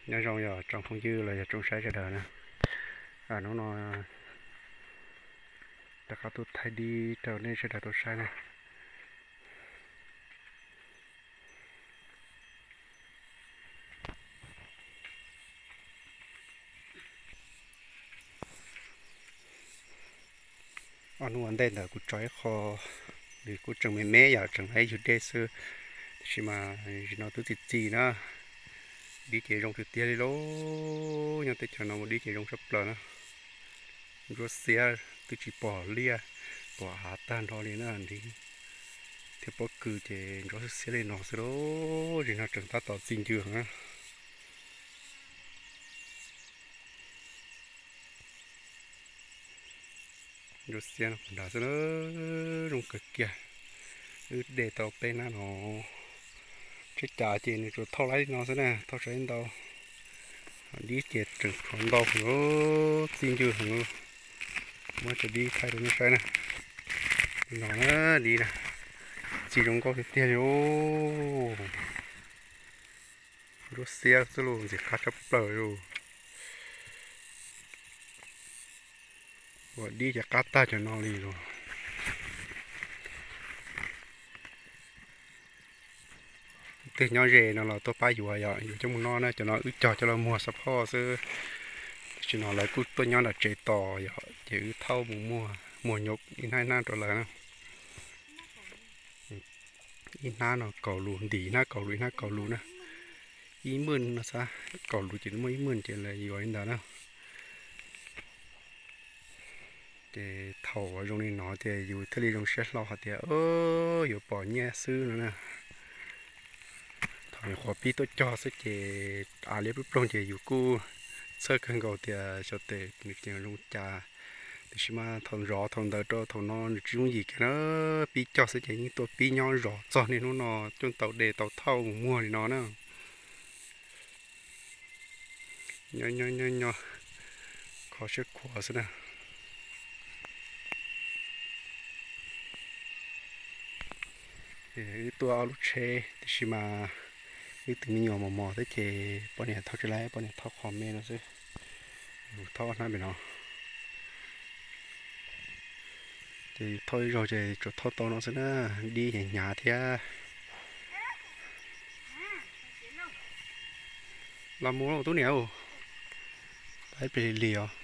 Nyob zoo yog tsoom phooj ywg los yog tsoom saib sawv daws na. Hnub no rov qab tuaj thaij dib rau nej sawv daws tau saib na. Ob hnub ua ntej ntawd kuv tso ib qho, nws kuj tseem me me yom, tseem ib yug dej xwb, tab sis mas zaum no twb txi txiv na. Dib ces zoo tiag tiag li lauj, nyob teb chaws no ua dib ces zoo tshaj plaws na. Ntsuab xiab twb tsis pom liaj pom av tag nrho li na, nrhiav thiab pob kws ces ntsuab xiab li no xwb lauj, zaum no tseem tab tom txi ncw heev na. Ntsuab xiab no nrad xwb na, zoo kawg kiag. Wb de tau peb hnab no, tsheb cav ces nws tsuas thauj laib li no xwb na, thauj tsis ntau. Dib ces tseem tshuav ntau heev, txi ncw heev. Muab cov dib thaij rau nej saib na. Li no na, dib na, txi zoo nkauj tiag tiag li. Ntsuab xiab xwb lauj, ntxim qab tshaj plaws lauj. Ua dib ces qab tag cov no li lauj. Twg nyob ze no los tuaj pab yuav yom, yuav coj mus noj na. Cov no wb cog coj los muag xab phoj xwb, tab sis no lawv kuj tuaj nyob nram tsev tos yom, ces wb thauj mus muag, muag nyuam ib hnab ib hnab rau lawv na. Ib hnab no kaum lus, ntim ib hnab kaum lus, ib hnab kaum lus na. Ib maj no xav kaum lus ces muaj ib maj ces lawv yuav li ntawd na. Ces thaum zoo li no ces yus thiaj li zoo siab hlo hais tias yuav pom nyiaj xwb no na. Thaum nyuam qhuav pib tuaj cog xwb ces av liab ploog ploog ces yus kuj txhawj kawg nkaus tias xyov tes nws tseem zoo cas. Tiam sis mas thaum zov thaum ntawd rau thaum no nws tsis yooj yim kiag na. Pib cog xwb ces yeej tuaj pib nyob zov txog niaj hnub no, coj tau de tau thauj mus muag li no na. Nyob nyob nyob nyob, kho siab khuav xwb na. Wb tuaj ob lub tsheb tiam sis mas wb tus me nyuam mos mos thiab ces poj niam thauj tsis laib, poj niam thauj qhov me no xwb. Yus thauj ob hnab pem no. Ces yus thauj ib zaug ces tsuas thauj tau no xwb na, dib ces hnyav thiab. Los mus tub niam, pab ib pliag lig os.